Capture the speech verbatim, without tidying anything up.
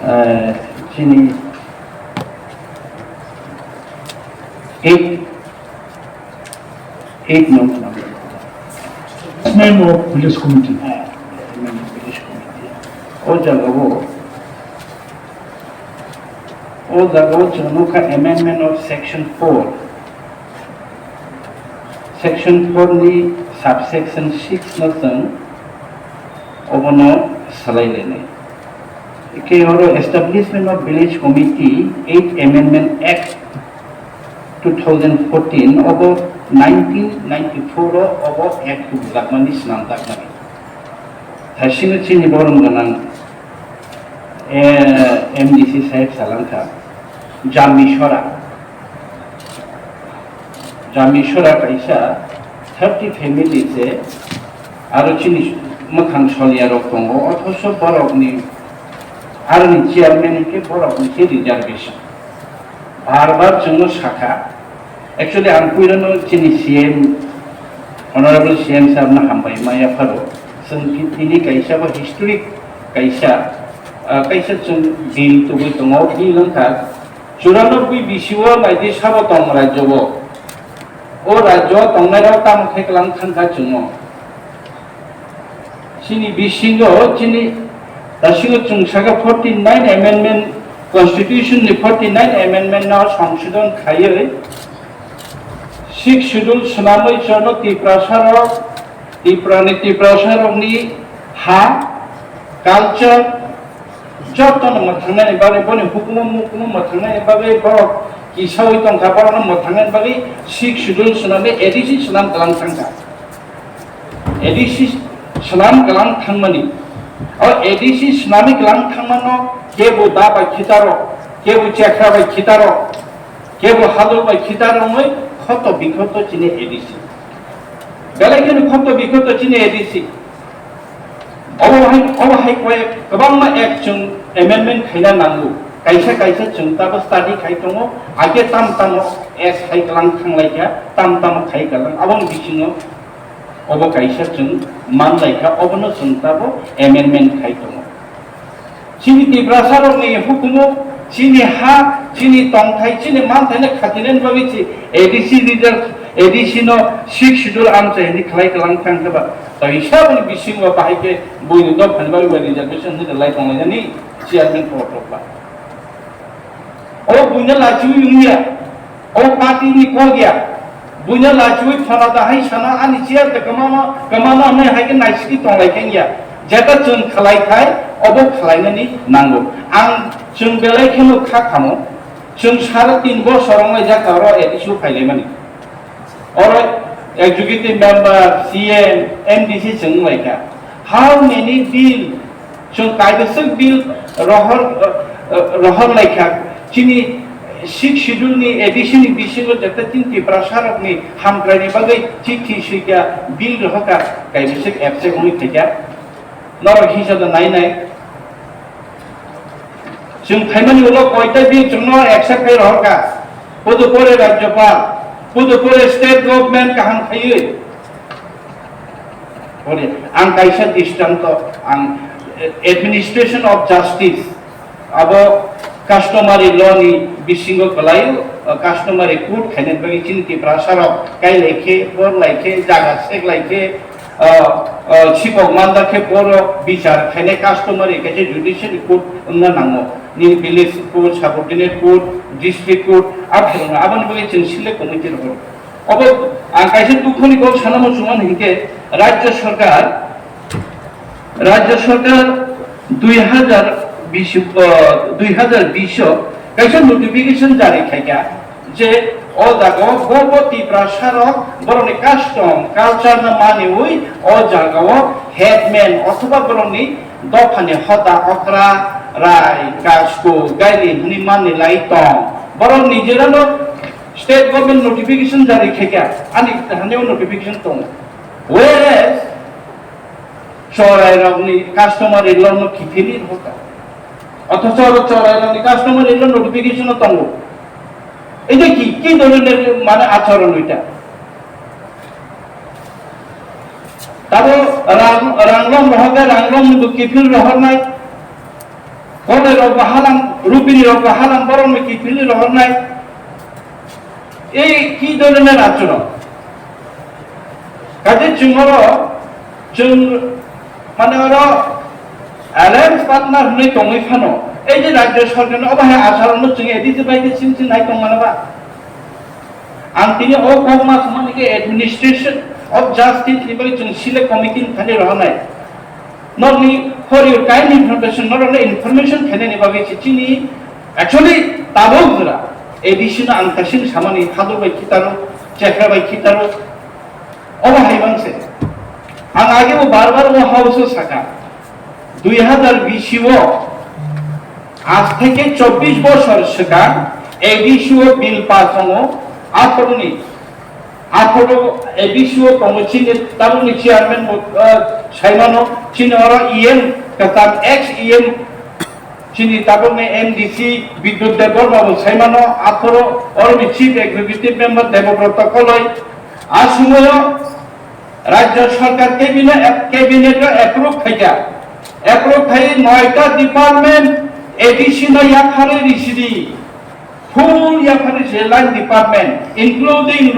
Eh, chini eight, eight no. Name of village committee. Eh, name of village committee. O jaga o, o jaga o chwng nukha amendment of section four. Section four ni subsection six no chwng obono swlailainai. Khe oro Establishment of Village Committee eighth Amendment Act two thousand fourteen obo nineteen ninety-four o obo Act bujakmani swnamjakmani. Thaisino chini borom gwnang, eh, M D C sahib salangkha, Jami Sora. Jami Sora kaisa thirty family se aro chini mwkhang soliya rok tongo, othocho borokni aroni chairman hinkhe borokni se reservation. Bar bar chwngno sakha, actually ang puilano chini C M, Honorable C M sir no hambai ma yapharo, chwng tini kaisa bo historic kaisa, ah, kaisa chwng bill tubui tongo, bill wngkha Churanobboi B C o naidi sabo tong rajyo o. O rajyo o tongnai rok tamo khe kwlang thangkha chwngno. Chini bisingo chini dasingo chwng saka forty nine amendment, constitution ni forty nine amendment no songsodon khaiwi sixth schedule swnamwi chwngno Tiprasa rok, Tiprani Tiprasa rokni ha, culture, jotono mwthangnani bagwi, boni hukumu mukumu mwthangnani bagwi borok kisaui tongkha, borokno mwthangnani bagwi sixth schedule swnamwi A D C swnam kwlang thangkha. A D C swnam kwlang thangmani, o A D C swnamwi kwlang thangmano kebo da bai khitaro, kebo chekra bai khitaro, kebo halok bai khitaro wngwi khoto bikhoto chini A D C. Belai kheno khoto bikhoto chini A D C. Obo hai, obo hai koi kwbangma act chwng amendment khaina nango. Kaisa kaisa chwng tabo study khai tongo. Age tam tamo act hai kwlang thanglaikha, tam tamo khai kwlang. Aboni bisingo obo kaisa chwng manlaikha, obono chwng tabo amendment khai tongo. Chini Tiprasa rokni hukumu, chini ha, chini tongthai, chini manthaino khatinani bagwi chi A D C result, A D C no sixth schedule amchai hwnwi khlai kwlang thang khe ba. Tei saboni bisingo bahai khe buini dophani bagwi bai reservation hwnwi lai tonglainani chairman kokrok ba. O buino lachiui wngya. O party ni kok ya. Buino lachiui phano da hai sana ani chair de kwmano, kwmano hwnwi hai khe naisiki tonglai khe ya. Jeta chwng khlai khai, obo khlainani nango. Ang chwng belai kheno kha khamo. Chwng sare tin bosor wnglai jaka oro A D C o phailaimani. Oro executive member, C M, M D C chwng wnglaikha. How many bill, chwng kaibwswk bill rohor, uh, uh, rohor laikha? Chini sixth schedule ni A D C ni bisingo jeta tin Tiprasa rokni hamkraini bagwi chithi swikha, bill rohorkha, kaibwswk absent wngwi phaikha. Norok hisa da nai nai. Chwng phaimani ulo koita bill chwngno accept khai rohorkha. Pudupore Rajyapal, pudupore state government kaham khaiwi. Ore, ang kaisa dristanto, ang, eh, administration of justice, abo customary law ni bisingo kwlaio, eh, customary court khaina bagwi chini Tiprasa rok kai lai khe, bor lai khe, jaga sek lai khe, ah, ah, sipok manda khe boro bichar khainai customary kaisa judicial court wngna nango. Nini village court, subordinate court, district court, aphuru aboni bagwi chwng select committee rok. Obo ang kaisa dukhoni kok sana muchungmani hinkhe Rajya Sarkar, Rajya Sarkar dui hazar bish, ah, dui hazar bish o kaisa notification jari khaikha. Je o jaga o bo bo Tiprasa rok borokni custom culture no maniwi o jaga o headman othoba borokni dophani hoda okra, rai, kasko, gaili hwnwi manwi lai tong. Borok nijera no state government notification jari khaikha, ani thani o notification tongo. Whereas Chorai rokni customary law no kiphilwi hoka. Othocho oro chorai rokni customary law notification o tongo. Ede ki, ki dhoroner mane achoron oita? Tabo rang, ranglong rohorkha, ranglong bo kiphil rohornai, Konai rok ba halang, rupini rok ba halang, borok ni kiphilwi rohornai. Ei ki dhoroner achoro. Kaje chwng oro, chwng mane oro alliance partner hwnwi tongwi phano. Ei je rajya sarkar ni obo hai asarokno chwng edit bai khe sing sing nai tong mano ba. Ang tini o kok ma thumani khe administration of justice ni bagwi chwng select committee ni thani rohornai. Nokni for your kind information, norokno information khainani bagwi se chini actually tabuk jora A D C no ang kasing samani Thadou bai khitaro, Chekra bai khitaro, obo hai mangse. Ang age bo bar bar o house o saka, dui hazar bish o, aaj theke chobbish bosor swkang A D C o bill pass tongo, aphoroni Aphuru A D C o tongo chini tabukni chairman bo, ah, saimano, chini oro E M kwtal ex E M chini tabukni M D C Bidyut Debbarma bo saimano, aphuru oroni chief executive member Debobroto Koloi. A sumoyo rajya sarkar cabinet, cabinet o approve khaikha, approve khai noita department A D C no yapharwi risidi, full yapharwi se line department including